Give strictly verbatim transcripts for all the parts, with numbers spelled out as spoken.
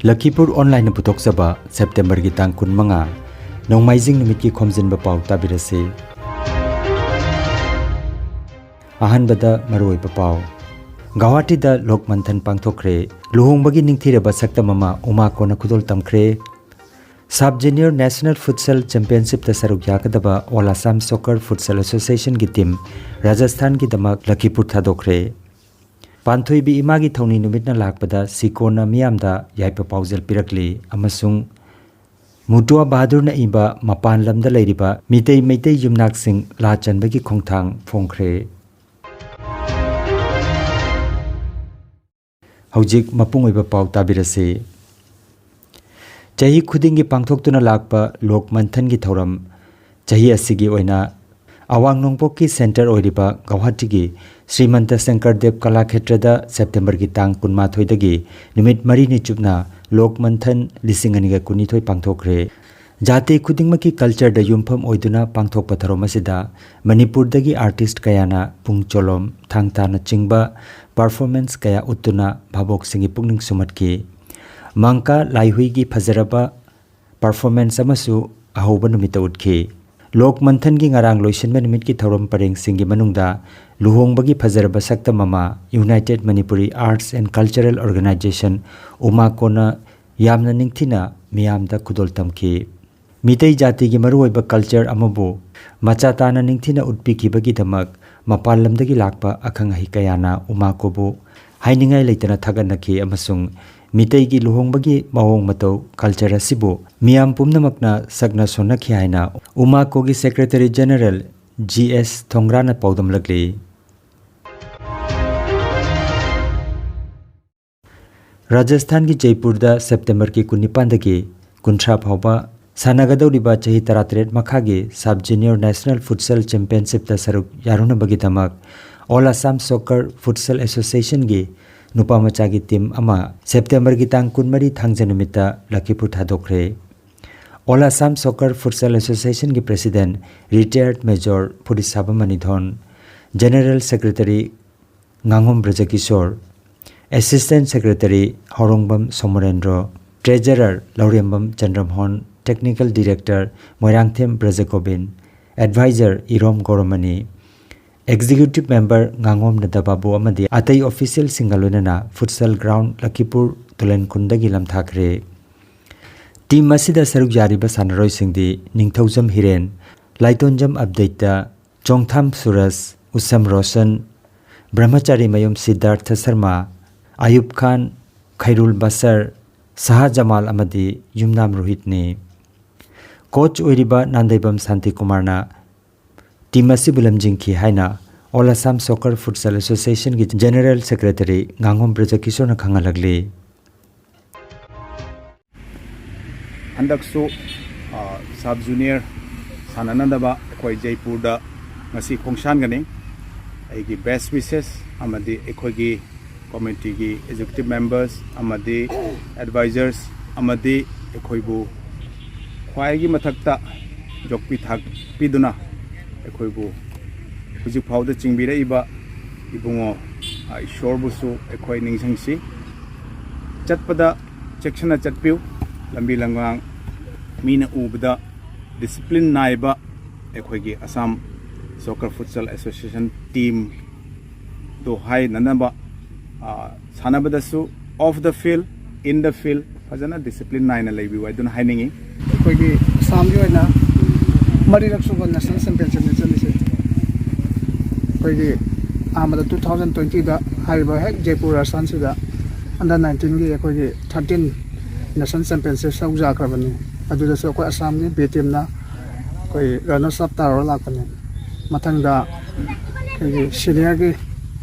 ꯂꯈꯤꯄꯨꯔ ꯑꯣꯟꯂꯥꯏꯟꯅ ꯄꯨꯊꯣꯛꯆꯕ ꯁꯦꯞꯇꯦꯝꯕꯔꯒꯤ ꯇꯥꯡ ꯀꯨꯟꯃꯉꯥ, ꯅꯣꯡꯃꯥꯏꯖꯤꯡ ꯅꯨꯃꯤꯠꯀꯤ ꯈꯣꯝꯖꯤꯟꯕ ꯄꯥꯎ ꯇꯥꯕꯤꯔꯁꯤ꯫ ꯑꯍꯥꯟꯕꯗ ꯃꯔꯨꯑꯣꯏꯕ ꯄꯥꯎ꯫ ꯒꯧꯍꯥꯇꯤꯗ ꯂꯣꯛ ꯃꯟꯊꯟ ꯄꯥꯡꯊꯣꯛꯈ꯭ꯔꯦ꯫ ꯂꯨꯍꯣꯡꯕꯒꯤ ꯅꯤꯡꯊꯤꯔꯕ ꯁꯛꯇꯝ ꯑꯃ ꯎꯃꯥꯀꯣꯅ ꯈꯨꯗꯣꯜ ꯇꯝꯈ꯭ꯔꯦ꯫ ꯁꯕ ꯖꯨꯅꯤꯌꯔ ꯅꯦꯁꯅꯦꯜ ꯐꯨꯠꯁꯦꯜ ꯆꯦꯝꯄꯤꯌꯟꯁꯤꯞꯇ ꯁꯔꯨꯛ ꯌꯥꯒꯗꯕ all Assam soccer futsal ꯑꯦꯁꯣꯁꯤꯌꯦꯁꯟꯒꯤ team ꯔꯥꯖꯁꯊꯥꯟꯒꯤꯗꯃꯛ ꯂꯈꯤꯄꯨꯔ ꯊꯥꯗꯣꯛꯈ꯭ꯔꯦ꯫ ꯄꯥꯟꯊꯣꯏꯕꯤ ꯏꯃꯥꯒꯤ ꯊꯧꯅꯤ ꯅꯨꯃꯤꯠꯅ ꯂꯥꯛꯄꯗ ꯁꯤꯀꯣꯟꯅ ꯃꯤꯌꯥꯝꯗ ꯌꯥꯏꯐ ꯄꯥꯎꯖꯦꯜ ꯄꯤꯔꯛꯂꯤ ꯑꯃꯁꯨꯡ ꯃꯨꯇꯨꯋꯥ ꯕꯍꯥꯗꯨꯔꯅ ꯏꯕ ꯃꯄꯥꯟ ꯂꯝꯗ ꯂꯩꯔꯤꯕ ꯃꯤꯇꯩ ꯃꯩꯇꯩ ꯌꯨꯝꯅꯥꯛꯁꯤꯡ ꯂꯥ ꯆꯟꯕꯒꯤ ꯈꯣꯡꯊꯥꯡ ꯐꯣꯡꯈ꯭ꯔꯦ꯫ ꯍꯧꯖꯤꯛ ꯃꯄꯨꯡ ꯑꯣꯏꯕ ꯄꯥꯎ ꯇꯥꯕꯤꯔꯁꯤ꯫ ꯆꯍꯤ ꯈꯨꯗꯤꯡꯒꯤ ꯄꯥꯡꯊꯣꯛꯇꯨꯅ ꯂꯥꯛꯄ ꯂꯣꯛ ꯃꯟꯊꯟꯒꯤ ꯊꯧꯔꯝ ꯆꯍꯤ ꯑꯁꯤꯒꯤ ꯑꯣꯏꯅ ꯑꯋꯥꯡ ꯅꯣꯡꯄꯣꯛꯀꯤ ꯁꯦꯟꯇꯔ ꯑꯣꯏꯔꯤꯕ ꯒꯧꯍꯥꯇꯤꯒꯤ ꯁ꯭ꯔꯤꯃꯟꯇ ꯁꯪꯀꯔꯗꯦꯕ ꯀꯂꯥꯈꯦꯇ꯭ꯔꯗ ꯁꯦꯞꯇꯦꯝꯕꯔꯒꯤ ꯇꯥꯡ ꯀꯨꯟꯃꯥꯊꯣꯏꯗꯒꯤ ꯅꯨꯃꯤꯠ ꯃꯔꯤꯅꯤ ꯆꯨꯞꯅ ꯂꯣꯛ ꯃꯟꯊꯟ ꯂꯤꯁꯤꯡ ꯑꯅꯤꯒ ꯀꯨꯟꯅꯤꯊꯣꯏ ꯄꯥꯡꯊꯣꯛꯈ꯭ꯔꯦ꯫ ꯖꯥꯇꯤ ꯈꯨꯗꯤꯡꯃꯛꯀꯤ ꯀꯜꯆꯔꯗ ꯌꯨꯝꯐꯝ ꯑꯣꯏꯗꯨꯅ ꯄꯥꯡꯊꯣꯛꯄ ꯊꯧꯔꯝ ꯑꯁꯤꯗ ꯃꯅꯤꯄꯨꯔꯗꯒꯤ ꯑꯥꯔꯇꯤꯁ꯭ꯠ ꯀꯌꯥꯅ ꯄꯨꯡ ꯆꯣꯂꯣꯝ ꯊꯥꯡ ꯇꯥꯅꯆꯤꯡꯕ ꯄꯔꯐꯣꯔꯃꯦꯟꯁ ꯀꯌꯥ ꯎꯠꯇꯨꯅ ꯚꯥꯕꯣꯛꯁꯤꯡꯒꯤ ꯄꯨꯛꯅꯤꯡ ꯁꯨꯝꯍꯠꯈꯤ꯫ ꯃꯪꯀꯥ ꯂꯥꯏꯍꯨꯏꯒꯤ ꯐꯖꯔꯕ ꯄꯔꯐꯣꯔꯃꯦꯟꯁ ꯑꯃꯁꯨ ꯑꯍꯧꯕ ꯅꯨꯃꯤꯠꯇ ꯎꯠꯈꯤ꯫ ꯂꯣꯛ ꯃꯟꯊꯟꯒꯤ ꯉꯔꯥꯡ ꯂꯣꯏꯁꯤꯟꯕ ꯅꯨꯃꯤꯠꯀꯤ ꯊꯧꯔꯝ ꯄꯔꯦꯡꯁꯤꯡꯒꯤ ꯃꯅꯨꯡꯗ ꯂꯨꯍꯣꯡꯕꯒꯤ ꯐꯖꯔꯕ ꯁꯛꯇꯝ ꯑꯃ United Manipuri Arts and Cultural Organisation, ꯎꯃꯥꯀꯣꯅ ꯌꯥꯝꯅ ꯅꯤꯡꯊꯤꯅ ꯃꯤꯌꯥꯝꯗ ꯈꯨꯗꯣꯜ ꯇꯝꯈꯤ꯫ ꯃꯤꯇꯩ ꯖꯥꯇꯤꯒꯤ ꯃꯔꯨꯑꯣꯏꯕ ꯀꯜꯆꯔ ꯑꯃꯕꯨ ꯃꯆꯥ ꯇꯥꯅ ꯅꯤꯡꯊꯤꯅ ꯎꯠꯄꯤꯈꯤꯕꯒꯤꯗꯃꯛ ꯃꯄꯥꯟ ꯂꯝꯗꯒꯤ ꯂꯥꯛꯄ ꯑꯈꯪ ꯑꯍꯩ ꯀꯌꯥꯅ ꯎꯃꯥꯀꯣꯕꯨ ꯍꯥꯏꯅꯤꯡꯉꯥꯏ ꯂꯩꯇꯅ ꯊꯥꯒꯠꯅꯈꯤ ꯑꯃꯁꯨꯡ ꯃꯤꯇꯩꯒꯤ ꯂꯨꯍꯣꯡꯕꯒꯤ ꯃꯑꯣꯡ ꯃꯇꯧ, ꯀꯜꯆꯔ ꯑꯁꯤꯕꯨ ꯃꯤꯌꯥꯝ ꯄꯨꯝꯅꯃꯛꯅ ꯁꯛꯅ ꯁꯣꯟꯅꯈꯤ ꯍꯥꯏꯅ ꯎꯃꯥꯀꯣꯒꯤ ꯁꯦꯀ꯭ꯔꯦꯇꯔꯤ ꯖꯦꯅꯔꯦꯜ ꯖꯤ ꯑꯦꯁ ꯊꯣꯡꯒ꯭ꯔꯥꯅ ꯄꯥꯎꯗꯝꯂꯛꯂꯤ꯫ ꯔꯥꯖꯁꯊꯥꯟꯒꯤ ꯖꯩꯄꯨꯔꯗ ꯁꯦꯞꯇꯦꯝꯕꯔꯒꯤ ꯀꯨꯟꯅꯤꯄꯥꯟꯗꯒꯤ ꯀꯨꯟꯊ꯭ꯔꯥ ꯐꯥꯎꯕ ꯁꯥꯟꯅꯒꯗꯧꯔꯤꯕ ꯆꯍꯤ ꯇꯔꯥꯇꯔꯦꯠ ꯃꯈꯥꯒꯤ ꯁꯕ ꯖꯨꯅꯤꯌꯔ ꯅꯦꯁꯅꯦꯜ ꯐꯨꯠꯁꯦꯜ ꯆꯦꯝꯄꯤꯌꯟꯁꯤꯞꯇ ꯁꯔꯨꯛ ꯌꯥꯔꯨꯅꯕꯒꯤꯗꯃꯛ ꯑꯣꯜ ꯑꯁꯥꯝ ꯁꯣꯀꯔ ꯐꯨꯠꯁꯦꯜ ꯑꯦꯁꯣꯁꯤꯌꯦꯁꯟꯒꯤ ꯅꯨꯄꯥ ꯃꯆꯥꯒꯤ ꯇꯤꯝ ꯑꯃ ꯁꯦꯞꯇꯦꯝꯕꯔꯒꯤ ꯇꯥꯡ ꯀꯨꯟꯃꯔꯤ ꯊꯥꯡꯖ ꯅꯨꯃꯤꯠꯇ ꯂꯈꯤꯄꯨꯔ ꯊꯥꯗꯣꯛꯈ꯭ꯔꯦ꯫ ꯑꯣꯜ ꯑꯁꯥꯝ ꯁꯣꯀꯔ ꯐꯨꯠꯁꯦꯜ ꯑꯦꯁꯣꯁꯤꯌꯦꯁꯟꯒꯤ president retired major Phuritshabam Manithon, general secretary ꯉꯥꯉꯣꯝ Brajakishore, Assistant Secretary Hourongbam Somorendro, Treasurer Lourembam Chandramohan, Technical Director Moirangthem Brajagobin, Advisor Irom Gouramani, Executive Member ꯉꯥꯉꯣꯝ ꯅꯗꯕꯥꯕꯨ ꯑꯃꯗꯤ ꯑꯇꯩ officialꯁꯤꯡꯒ ꯂꯣꯏꯅꯅ futsal ground ꯂꯈꯤꯄꯨꯔ ꯇꯨꯂꯦꯟ ꯈꯨꯟꯗꯒꯤ ꯂꯝꯊꯥꯈ꯭ꯔꯦ꯫ Team ꯑꯁꯤꯗ ꯁꯔꯨꯛ ꯌꯥꯔꯤꯕ ꯁꯥꯟꯅꯔꯣꯏꯁꯤꯡꯗꯤ ꯅꯤꯡꯊꯧꯖꯝ ꯍꯤꯔꯦꯟ, ꯂꯥꯏꯇꯣꯟꯖꯝ ꯑꯞꯗꯩꯇ, ꯆꯣꯡꯊꯥꯝ ꯁꯨꯔꯖ, ꯎꯁꯝ ꯔꯣꯁꯟ, ꯕ꯭ꯔꯍ꯭ꯃꯆꯥꯔꯤ ꯃꯌꯨꯝ ꯁꯤꯗꯥꯔꯊ ꯁꯔꯃ, ꯑꯌꯨꯕ ꯈꯥꯟ, ꯈꯩꯔꯨꯜ ꯕꯁꯔ, ꯁꯍꯥ ꯖꯃꯥꯜ ꯑꯃꯗꯤ ꯌꯨꯝꯅꯥꯝ ꯔꯣꯍꯤꯠꯅꯤ꯫ Coach ꯑꯣꯏꯔꯤꯕ ꯅꯥꯟꯗꯩꯕꯝ ꯁꯥꯟꯇꯤꯀꯨꯃꯥꯔꯅ team ꯑꯁꯤꯕꯨ ꯂꯝꯖꯤꯡꯈꯤ ꯍꯥꯏꯅ All Assam Soccer Futsal Associationꯒꯤ General Secretary ꯉꯥꯉꯣꯝ ꯕ꯭ꯔꯖꯀꯤꯁꯣꯔꯅ ꯈꯪꯍꯜꯂꯛꯂꯤ꯫ ꯍꯟꯗꯛꯁꯨ ꯁꯕ ꯖꯨꯅꯤꯌꯔ ꯁꯥꯟꯅꯅꯗꯕ ꯑꯩꯈꯣꯏ ꯖꯩꯄꯨꯔꯗ ꯉꯁꯤ ꯈꯣꯡꯁꯥꯟꯒꯅꯤ꯫ ꯑꯩꯒꯤ best wishes ꯑꯃꯗꯤ ꯑꯩꯈꯣꯏꯒꯤ committeeꯒꯤ executive members ꯑꯃꯗꯤ advisors ꯑꯃꯗꯤ ꯑꯩꯈꯣꯏꯕꯨ ꯈ꯭ꯋꯥꯏꯒꯤ ꯃꯊꯛꯇ ꯌꯣꯛꯄꯤ ꯊꯥꯛꯄꯤꯗꯨꯅ ꯑꯩꯈꯣꯏꯕꯨ ꯍꯧꯖꯤꯛ ꯐꯥꯎꯗ ꯆꯤꯡꯕꯤꯔꯛꯏꯕ ꯏꯕꯨꯡꯉꯣ ꯏꯁꯣꯔꯕꯨꯁꯨ ꯑꯩꯈꯣꯏ ꯅꯤꯡꯁꯤꯡꯁꯤ꯫ ꯆꯠꯄꯗ ꯆꯦꯛꯁꯤꯟꯅ ꯆꯠꯄꯤꯌꯨ꯫ ꯂꯝꯕꯤ ꯂꯝꯉꯥꯡ ꯃꯤꯅ ꯎꯕꯗ discipline ꯅꯥꯏꯕ ꯑꯩꯈꯣꯏꯒꯤ Assam Soccer Futsal Association teamꯗꯣ ꯍꯥꯏꯅꯅꯕ ꯁꯥꯟꯅꯕꯗꯁꯨ off the field, in the field ꯐꯖꯅ discipline ꯅꯥꯏꯅ ꯂꯩꯕꯤꯌꯨ ꯍꯥꯏꯗꯨꯅ ꯍꯥꯏꯅꯤꯡꯏ꯫ ꯑꯩꯈꯣꯏꯒꯤ ꯑꯁꯥꯝꯒꯤ ꯑꯣꯏꯅ ꯃꯔꯤꯔꯛ ꯁꯨꯕ national championshipꯅꯤ ꯆꯠꯂꯤꯁꯦ꯫ ꯑꯩꯈꯣꯏꯒꯤ ꯑꯍꯥꯟꯕꯗ two thousand twentyꯗ ꯍꯥꯏꯔꯤꯕ ꯍꯦꯛ ꯖꯩꯄꯨꯔ ꯔꯥꯖꯁꯊꯥꯟꯁꯤꯗ under nineteenꯒꯤ ꯑꯩꯈꯣꯏꯒꯤ thirteen national championship ꯁꯔꯨꯛ ꯌꯥꯈ꯭ꯔꯕꯅꯤ꯫ ꯑꯗꯨꯗꯁꯨ ꯑꯩꯈꯣꯏ ꯑꯁꯥꯝꯒꯤ B teamꯅ ꯑꯩꯈꯣꯏ runners up ꯇꯥꯔꯒ ꯂꯥꯛꯄꯅꯤ꯫ ꯃꯊꯪꯗ ꯑꯩꯈꯣꯏꯒꯤ seniorꯒꯤ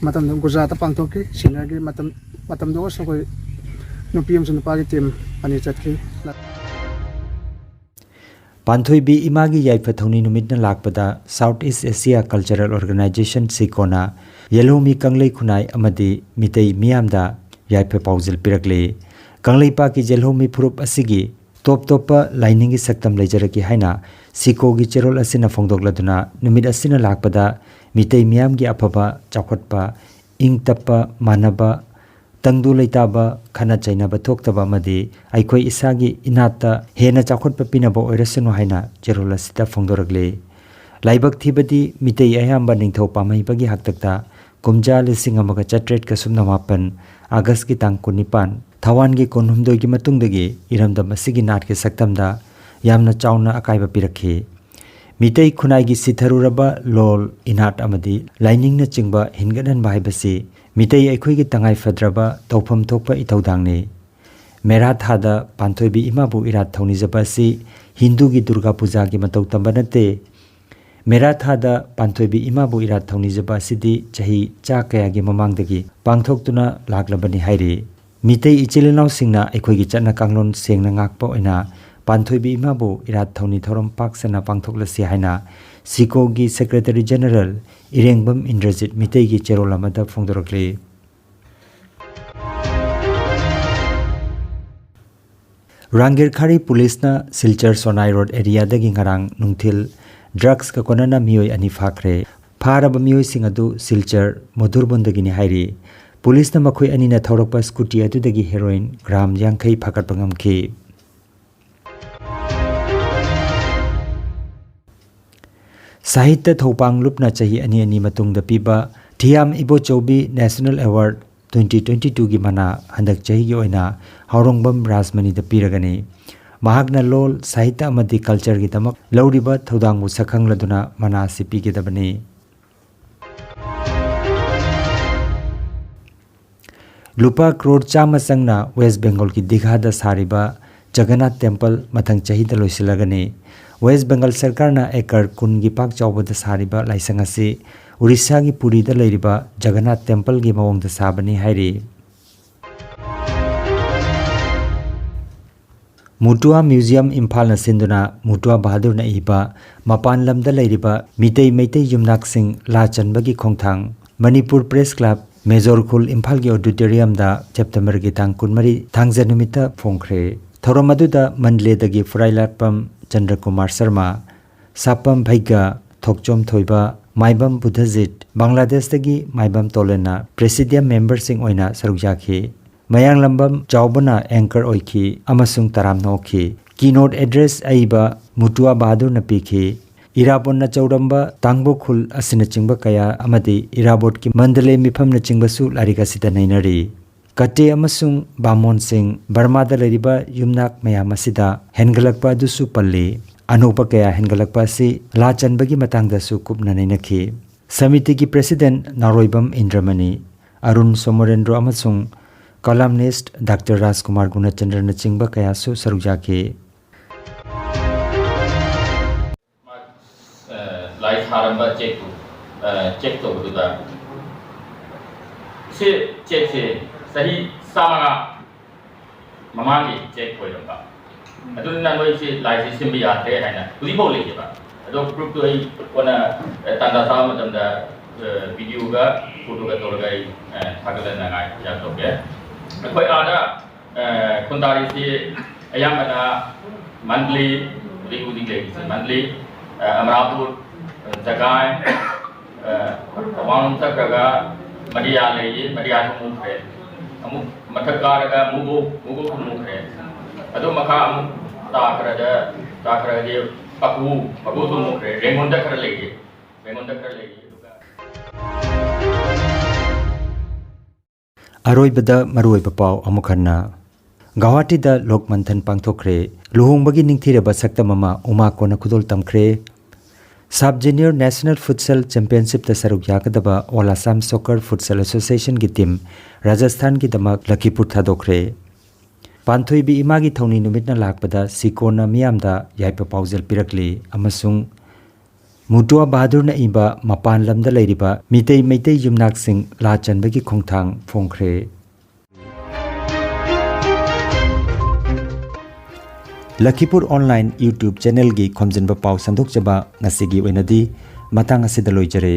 ꯃꯇꯝꯗ ꯒꯨꯖꯔꯥꯠꯇ ꯄꯥꯡꯊꯣꯛꯈꯤ꯫ Seniorꯒꯤ ꯃꯇꯝ ꯃꯇꯝꯗꯨꯒꯁꯨ ꯑꯩꯈꯣꯏ ꯅꯨꯄꯤ ꯑꯃꯁꯨꯡ ꯅꯨꯄꯥꯒꯤ team ꯑꯅꯤ ꯆꯠꯈꯤ꯫ ꯄꯥꯟꯊꯣꯏꯕꯤ ꯏꯃꯥꯒꯤ ꯌꯥꯏꯐ ꯊꯧꯅꯤ ꯅꯨꯃꯤꯠꯅ ꯂꯥꯛꯄꯗ South East Asia Cultural Organisation ꯁꯤꯀꯣꯅ ꯌꯦꯜꯍꯧꯃꯤ ꯀꯪꯂꯩ ꯈꯨꯟꯅꯥꯏ ꯑꯃꯗꯤ ꯃꯤꯇꯩ ꯃꯤꯌꯥꯝꯗ ꯌꯥꯏꯐ ꯄꯥꯎꯖꯦꯜ ꯄꯤꯔꯛꯂꯤ꯫ ꯀꯪꯂꯩꯄꯥꯛꯀꯤ ꯌꯦꯜꯍꯧꯃꯤ ꯐꯨꯔꯨꯞ ꯑꯁꯤꯒꯤ ꯇꯣꯞ ꯇꯣꯞꯄ ꯂꯥꯏꯅꯤꯡꯒꯤ ꯁꯛꯇꯝ ꯂꯩꯖꯔꯛꯈꯤ ꯍꯥꯏꯅ ꯁꯤꯀꯣꯒꯤ ꯆꯦꯔꯣꯜ ꯑꯁꯤꯅ ꯐꯣꯡꯗꯣꯛꯂꯗꯨꯅ ꯅꯨꯃꯤꯠ ꯑꯁꯤꯅ ꯂꯥꯛꯄꯗ ꯃꯤꯇꯩ ꯃꯤꯌꯥꯝꯒꯤ ꯑꯐꯕ, ꯆꯥꯎꯈꯠꯄ, ꯏꯪ ꯇꯞꯄ, ꯃꯥꯟꯅꯕ, ꯇꯪꯗꯨ ꯂꯩꯇꯥꯕ, ꯈꯠꯅ ꯆꯩꯅꯕ ꯊꯣꯛꯇꯕ ꯑꯃꯗꯤ ꯑꯩꯈꯣꯏ ꯏꯁꯥꯒꯤ ꯏꯅꯥꯠꯇ ꯍꯦꯟꯅ ꯆꯥꯎꯈꯠꯄ ꯄꯤꯅꯕ ꯑꯣꯏꯔꯁꯅꯨ ꯍꯥꯏꯅ ꯆꯦꯔꯣꯜ ꯑꯁꯤꯗ ꯐꯣꯡꯗꯣꯔꯛꯂꯤ꯫ ꯂꯥꯏꯕꯛ ꯊꯤꯕꯗꯤ ꯃꯤꯇꯩ ꯑꯌꯥꯝꯕ ꯅꯤꯡꯊꯧ ꯄꯥꯝꯍꯩꯕꯒꯤ ꯍꯥꯛꯇꯛꯇ ꯀꯨꯝꯖꯥ ꯂꯤꯁꯤꯡ ꯑꯃꯒ ꯆꯥꯇ꯭ꯔꯦꯠꯀ ꯁꯨꯞꯅ ꯃꯥꯄꯟ ꯑꯥꯒꯁꯀꯤ ꯇꯥꯡ ꯀꯨꯟꯅꯤꯄꯥꯟ ꯊꯋꯥꯟꯒꯤ ꯀꯨꯟꯍꯨꯝꯗꯣꯏꯒꯤ ꯃꯇꯨꯡꯗꯒꯤ ꯏꯔꯝꯗꯝ ꯑꯁꯤꯒꯤ ꯅꯥꯠꯀꯤ ꯁꯛꯇꯝꯗ ꯌꯥꯝꯅ ꯆꯥꯎꯅ ꯑꯀꯥꯏꯕ ꯄꯤꯔꯛꯈꯤ꯫ ꯃꯤꯇꯩ ꯈꯨꯟꯅꯥꯏꯒꯤ ꯁꯤꯊꯔꯨꯔꯕ ꯂꯣꯜ, ꯏꯅꯥꯠ ꯑꯃꯗꯤ ꯂꯥꯏꯅꯤꯡꯅꯆꯤꯡꯕ ꯍꯤꯡꯒꯠꯍꯟꯕ ꯍꯥꯏꯕꯁꯤ ꯃꯤꯇꯩ ꯑꯩꯈꯣꯏꯒꯤ ꯇꯉꯥꯏ ꯐꯗ꯭ꯔꯕ ꯇꯧꯐꯝ ꯊꯣꯛꯄ ꯏꯊꯧꯗꯥꯡꯅꯤ꯫ ꯃꯦꯔꯥ ꯊꯥꯗ ꯄꯥꯟꯊꯣꯏꯕꯤ ꯏꯃꯥꯕꯨ ꯏꯔꯥꯠ ꯊꯧꯅꯤꯖꯕ ꯑꯁꯤ ꯍꯤꯟꯗꯨꯒꯤ ꯗꯨꯔꯒꯥ ꯄꯨꯖꯥꯒꯤ ꯃꯇꯧ ꯇꯝꯕ ꯅꯠꯇꯦ꯫ ꯃꯦꯔꯥ ꯊꯥꯗ ꯄꯥꯟꯊꯣꯏꯕꯤ ꯏꯃꯥꯕꯨ ꯏꯔꯥꯠ ꯊꯧꯅꯤꯖꯕ ꯑꯁꯤꯗꯤ ꯆꯍꯤ ꯆꯥ ꯀꯌꯥꯒꯤ ꯃꯃꯥꯡꯗꯒꯤ ꯄꯥꯡꯊꯣꯛꯇꯨꯅ ꯂꯥꯛꯂꯕꯅꯤ ꯍꯥꯏꯔꯤ꯫ ꯃꯤꯇꯩ ꯏꯆꯤꯜ ꯏꯅꯥꯎꯁꯤꯡꯅ ꯑꯩꯈꯣꯏꯒꯤ ꯆꯠꯅ ꯀꯥꯡꯂꯣꯟ ꯁꯦꯡꯅ ꯉꯥꯛꯄ ꯑꯣꯏꯅ ꯄꯥꯟꯊꯣꯏꯕꯤ ꯏꯃꯥꯕꯨ ꯏꯔꯥꯠ ꯊꯧꯅꯤ ꯊꯧꯔꯝ ꯄꯥꯛ ꯁꯟꯅ ꯄꯥꯡꯊꯣꯛꯂꯁꯤ ꯍꯥꯏꯅ ꯁꯤꯀꯣꯒꯤ ꯁꯦꯀ꯭ꯔꯦꯇꯔꯤ ꯖꯦꯅꯔꯦꯜ ꯏꯔꯦꯡꯕꯝ ꯏꯟꯗ꯭ꯔꯖꯤꯠ ꯃꯤꯇꯩꯒꯤ ꯆꯦꯔꯣꯜ ꯑꯃꯗ ꯐꯣꯡꯗꯣꯔꯛꯂꯤ꯫ ꯔꯥꯡꯒꯤꯔꯈꯥꯔꯤ ꯄꯨꯂꯤꯁꯅ ꯁꯤꯜꯆꯔ ꯁꯣꯅꯥꯏ ꯔꯣꯗ ꯑꯦꯔꯤꯌꯥꯗꯒꯤ ꯉꯔꯥꯡ ꯅꯨꯡꯊꯤꯜ ꯗ꯭ꯔꯒꯁꯀ ꯀꯣꯟꯅꯅ ꯃꯤꯑꯣꯏ ꯑꯅꯤ ꯐꯥꯈ꯭ꯔꯦ꯫ ꯐꯥꯔꯕ ꯃꯤꯑꯣꯏꯁꯤꯡ ꯑꯗꯨ ꯁꯤꯜꯆꯔ ꯃꯣꯙꯨꯔꯕꯨꯟꯗꯒꯤꯅꯤ ꯍꯥꯏꯔꯤ꯫ ꯄꯨꯂꯤꯁꯅ ꯃꯈꯣꯏ ꯑꯅꯤꯅ ꯊꯧꯔꯛꯄ ꯁ꯭ꯀꯨꯇꯤ ꯑꯗꯨꯗꯒꯤ ꯍꯦꯔꯣꯏꯟ ꯒ꯭ꯔꯥꯝ ꯌꯥꯡꯈꯩ ꯐꯥꯒꯠꯄ ꯉꯝꯈꯤ꯫ ꯁꯥꯍꯤꯇ꯭ꯌ ꯊꯧꯄꯥꯡ ꯂꯨꯞꯅ ꯆꯍꯤ ꯑꯅꯤ ꯑꯅꯤ ꯃꯇꯨꯡꯗ ꯄꯤꯕ ꯊꯤꯌꯥꯝ ꯏꯕꯣꯆꯧꯕꯤ ꯅꯦꯁꯅꯦꯜ ꯑꯦꯋꯥꯔꯗ twenty twenty twoꯒꯤ ꯃꯅꯥ ꯍꯟꯗꯛ ꯆꯍꯤꯒꯤ ꯑꯣꯏꯅ ꯍꯥꯎꯔꯣꯡꯕꯝ ꯔꯥꯖꯃꯅꯤꯗ ꯄꯤꯔꯒꯅꯤ꯫ ꯃꯍꯥꯛꯅ ꯂꯣꯜ, ꯁꯥꯍꯤꯇ꯭ꯌ ꯑꯃꯗꯤ ꯀꯜꯆꯔꯒꯤꯗꯃꯛ ꯂꯧꯔꯤꯕ ꯊꯧꯗꯥꯡꯕꯨ ꯁꯛꯈꯪꯂꯗꯨꯅ ꯃꯅꯥ ꯑꯁꯤ ꯄꯤꯒꯗꯕꯅꯤ꯫ ꯂꯨꯄꯥ ꯀ꯭ꯔꯣꯔ ꯆꯥꯝꯃ ꯆꯪꯅ ꯋꯦꯁ ꯕꯦꯡꯒꯣꯜꯒꯤ ꯗꯤꯘꯥꯗ ꯁꯥꯔꯤꯕ ꯖꯒꯟꯅꯥꯊ ꯇꯦꯝꯄꯜ ꯃꯊꯪ ꯆꯍꯤꯗ ꯂꯣꯏꯁꯤꯜꯂꯒꯅꯤ꯫ ꯋꯦꯁ ꯕꯦꯡꯒꯜ ꯁꯔꯀꯥꯔꯅ ꯑꯦꯀꯔ ꯀꯨꯟꯒꯤ ꯄꯥꯛ ꯆꯥꯎꯕꯗ ꯁꯥꯔꯤꯕ ꯂꯥꯏꯁꯪ ꯑꯁꯤ ꯎꯔꯤꯁꯥꯒꯤ ꯄꯨꯔꯤꯗ ꯂꯩꯔꯤꯕ ꯖꯒꯟꯅꯥꯊ ꯇꯦꯝꯄꯜꯒꯤ ꯃꯑꯣꯡꯗ ꯁꯥꯕꯅꯤ ꯍꯥꯏꯔꯤ꯫ ꯃꯨꯇꯨꯋꯥ ꯃ꯭ꯌꯨꯖꯤꯌꯝ ꯏꯝꯐꯥꯜꯅ ꯁꯤꯟꯗꯨꯅ ꯃꯨꯇꯨꯋꯥ ꯕꯍꯥꯗꯨꯔꯅ ꯏꯕ ꯃꯄꯥꯟ ꯂꯝꯗ ꯂꯩꯔꯤꯕ ꯃꯤꯇꯩ ꯃꯩꯇꯩ ꯌꯨꯝꯅꯥꯛꯁꯤꯡ ꯂꯥ ꯆꯟꯕꯒꯤ ꯈꯣꯡꯊꯥꯡ ꯃꯅꯤꯄꯨꯔ ꯄ꯭ꯔꯦꯁ ꯀ꯭ꯂꯕ, ꯃꯦꯖꯣꯔ ꯈꯨꯜ, ꯏꯝꯐꯥꯜꯒꯤ ꯑꯣꯗꯤꯇꯣꯔꯤꯌꯝꯗ ꯁꯦꯞꯇꯦꯝꯕꯔꯒꯤ ꯇꯥꯡ ꯀꯨꯟꯃꯔꯤ, ꯊꯥꯡꯖ ꯅꯨꯃꯤꯠꯇ ꯐꯣꯡꯈ꯭ꯔꯦ꯫ ꯊꯧꯔꯝ ꯑꯗꯨꯗ ꯃꯟꯗꯂꯦꯗꯒꯤ ꯐꯨꯔꯥꯏꯂꯥꯠꯄꯝ ꯆꯟꯗ꯭ꯔꯀꯨꯃꯥꯔ ꯁꯔꯃ, ꯁꯥꯄꯝ ꯚꯩꯒ, ꯊꯣꯛꯆꯣꯝ ꯊꯣꯏꯕ, ꯃꯥꯏꯕꯝ ꯕꯨꯙꯖꯤꯠ, ꯕꯪꯒ꯭ꯂꯥꯗꯦꯁꯇꯒꯤ ꯃꯥꯏꯕꯝ ꯇꯣꯂꯦꯟꯅ ꯄ꯭ꯔꯦꯁꯤꯗꯤꯌꯝ ꯃꯦꯝꯕꯔꯁꯤꯡ ꯑꯣꯏꯅ ꯁꯔꯨꯛ ꯌꯥꯈꯤ꯫ ꯃꯌꯥꯡꯂꯝꯕꯝ ꯆꯥꯎꯕꯅ ꯑꯦꯡꯀꯔ ꯑꯣꯏꯈꯤ ꯑꯃꯁꯨꯡ ꯇꯔꯥꯝꯅ ꯑꯣꯛꯈꯤ꯫ ꯀꯤꯅꯣꯠ ꯑꯦꯗ꯭ꯔꯦꯁ ꯑꯏꯕ ꯃꯨꯇꯨꯋꯥ ꯕꯍꯥꯗꯨꯔꯅ ꯄꯤꯈꯤ꯫ ꯏꯔꯥꯕꯣꯠꯅ ꯆꯧꯔꯝꯕ ꯇꯥꯡꯕꯣ ꯈꯨꯜ ꯑꯁꯤꯅꯆꯤꯡꯕ ꯀꯌꯥ ꯑꯃꯗꯤ ꯏꯔꯥꯕꯣꯠꯀꯤ ꯃꯟꯗꯂꯦ ꯃꯤꯐꯝꯅꯆꯤꯡꯕꯁꯨ ꯂꯥꯏꯔꯤꯛ ꯑꯁꯤꯗ ꯅꯩꯅꯔꯤ꯫ ꯀꯇꯦ ꯑꯃꯁꯨꯡ ꯕꯥꯃꯣꯟꯁꯤꯡ ꯕꯔꯃꯥꯗ ꯂꯩꯔꯤꯕ ꯌꯨꯝꯅꯥꯛ ꯃꯌꯥꯝ ꯑꯁꯤꯗ ꯍꯦꯟꯒꯠꯂꯛꯄ ꯑꯗꯨꯁꯨ ꯄꯜꯂꯤ꯫ ꯑꯅꯣꯛꯄ ꯀꯌꯥ ꯍꯦꯟꯒꯠꯂꯛꯄ ꯑꯁꯤ ꯂꯥ ꯆꯟꯕꯒꯤ ꯃꯇꯥꯡꯗꯁꯨ ꯀꯨꯞꯅ ꯅꯩꯅꯈꯤ꯫ ꯁꯃꯤꯇꯤꯒꯤ ꯄ꯭ꯔꯦꯁꯤꯗꯦꯟꯠ ꯅꯥꯔꯣꯏꯕꯝ ꯏꯟꯗ꯭ꯔꯃꯅꯤ, ꯑꯔꯨꯟ ꯁꯣꯃꯣꯔꯦꯟꯗ꯭ꯔꯣ ꯑꯃꯁꯨꯡ ꯀꯂꯝꯅꯤꯁ꯭ꯠ ꯗꯥꯛꯇꯔ ꯔꯥꯖꯀꯨꯃꯥꯔ ꯒꯨꯅꯆꯟꯗ꯭ꯔꯅꯆꯤꯡꯕ ꯀꯌꯥꯁꯨ ꯁꯔꯨꯛ ꯌꯥꯈꯤ꯫ ꯂꯥꯏ ꯊꯥꯔꯝꯕ ꯆꯦꯛꯇꯨ ꯆꯦꯛ ꯇꯧꯕꯗꯨꯗ ꯁꯤ ꯆꯦꯛꯁꯦ ꯆꯍꯤ ꯆꯥꯃꯉꯥ ꯃꯃꯥꯡꯒꯤ ꯆꯦꯛ ꯑꯣꯏꯔꯝꯕ꯫ ꯑꯗꯨꯅ ꯅꯣꯏꯁꯤ ꯂꯥꯏꯁꯤ ꯁꯦꯝꯕ ꯌꯥꯗ꯭ꯔꯦ ꯍꯥꯏꯅ ꯍꯧꯖꯤꯛꯐꯥꯎ ꯂꯩꯌꯦꯕ꯫ ꯑꯗꯣ ꯄ꯭ꯔꯨꯐꯇꯨ ꯑꯩ ꯀꯣꯟꯅ ꯇꯥꯟꯖꯥ ꯆꯥꯕ ꯃꯇꯝꯗ ꯚꯤꯗꯤꯑꯣꯒ ꯐꯣꯇꯣꯒ ꯇꯧꯔꯒ ꯑꯩ ꯊꯥꯒꯠꯂꯛꯅꯉꯥꯏ ꯌꯥꯝ ꯇꯧꯒꯦ꯫ ꯑꯩꯈꯣꯏ ꯑꯥꯗ ꯈꯨꯟꯗꯥꯔꯤꯁꯤ ꯑꯌꯥꯝꯕꯅ ꯃꯟꯗꯂꯤ, ꯍꯧꯖꯤꯛ ꯍꯧꯖꯤꯛ ꯂꯩꯔꯤꯁꯤ ꯃꯟꯗꯂꯤ, ꯑꯃꯔꯥꯄꯨꯔ, ꯖꯒꯥꯏ, ꯑꯋꯥꯡ ꯆꯠꯈ꯭ꯔꯒ ꯃꯔꯤꯌꯥ ꯂꯩꯌꯦ, ꯃꯔꯤꯌꯥꯁꯨ ꯃꯨꯈ꯭ꯔꯦ꯫ ꯑꯃꯨꯛ ꯃꯊꯛ ꯀꯥꯔꯒ ꯃꯨꯒꯣ, ꯃꯨꯒꯣꯁꯨ ꯃꯨꯈ꯭ꯔꯦ꯫ ꯑꯗꯨ ꯃꯈꯥ ꯑꯃꯨꯛ ꯇꯥꯈ꯭ꯔꯗ ꯇꯥꯈ꯭ꯔꯒꯗꯤ ꯄꯥꯀꯨ, ꯄꯥꯀꯨꯁꯨ ꯃꯨꯈ꯭ꯔꯦ꯫ ꯔꯦꯡꯒꯣꯟꯗ ꯈꯔ ꯂꯩꯔꯤ, ꯔꯦꯡꯒꯣꯟꯗ ꯈꯔ ꯂꯩꯔꯤ꯫ ꯑꯗꯨꯒ ꯑꯔꯣꯏꯕꯗ ꯃꯔꯨꯑꯣꯏꯕ ꯄꯥꯎ ꯑꯃꯨꯛ ꯍꯟꯅ꯫ ꯒꯧꯍꯥꯇꯤꯗ ꯂꯣꯛ ꯃꯟꯊꯟ ꯄꯥꯡꯊꯣꯛꯈ꯭ꯔꯦ꯫ ꯂꯨꯍꯣꯡꯕꯒꯤ ꯅꯤꯡꯊꯤꯔꯕ ꯁꯛꯇꯝ ꯑꯃ ꯎꯃꯥ ꯀꯣꯟꯅ ꯈꯨꯗꯣꯜ ꯇꯝꯈ꯭ꯔꯦ꯫ ꯁꯕ ꯖꯨꯅꯤꯌꯔ ꯅꯦꯁꯅꯦꯜ ꯐꯨꯠꯁꯦꯜ ꯆꯦꯝꯄꯤꯌꯟꯁꯤꯞꯇ ꯁꯔꯨꯛ ꯌꯥꯒꯗꯕ all Assam soccer futsal ꯑꯦꯁꯣꯁꯤꯌꯦꯁꯟꯒꯤ team ꯔꯥꯖꯁꯊꯥꯟꯒꯤꯗꯃꯛ ꯂꯈꯤꯄꯨꯔ ꯊꯥꯗꯣꯛꯈ꯭ꯔꯦ꯫ ꯄꯥꯟꯊꯣꯏꯕꯤ ꯏꯃꯥꯒꯤ ꯊꯧꯅꯤ ꯅꯨꯃꯤꯠꯅ ꯂꯥꯛꯄꯗ ꯁꯤꯀꯣꯟꯅ ꯃꯤꯌꯥꯝꯗ ꯌꯥꯏꯐ ꯄꯥꯎꯖꯦꯜ ꯄꯤꯔꯛꯂꯤ ꯑꯃꯁꯨꯡ ꯃꯨꯇꯨꯋꯥ ꯕꯍꯥꯗꯨꯔꯅ ꯏꯕ ꯃꯄꯥꯟ ꯂꯝꯗ ꯂꯩꯔꯤꯕ ꯃꯤꯇꯩ ꯃꯩꯇꯩ ꯌꯨꯝꯅꯥꯛꯁꯤꯡ ꯂꯥ ꯆꯟꯕꯒꯤ ꯈꯣꯡꯊꯥꯡ ꯐꯣꯡꯈ꯭ꯔꯦ꯫ ꯂꯈꯤꯄꯨꯔ ꯑꯣꯟꯂꯥꯏꯟ YouTube ꯆꯦꯅꯦꯜꯒꯤ ꯈꯣꯝꯖꯤꯟꯕ ꯄꯥꯎ ꯁꯟꯗꯣꯛꯆꯕ ꯉꯁꯤꯒꯤ ꯑꯣꯏꯅꯗꯤ ꯃꯇꯥꯡ ꯑꯁꯤꯗ ꯂꯣꯏꯖꯔꯦ꯫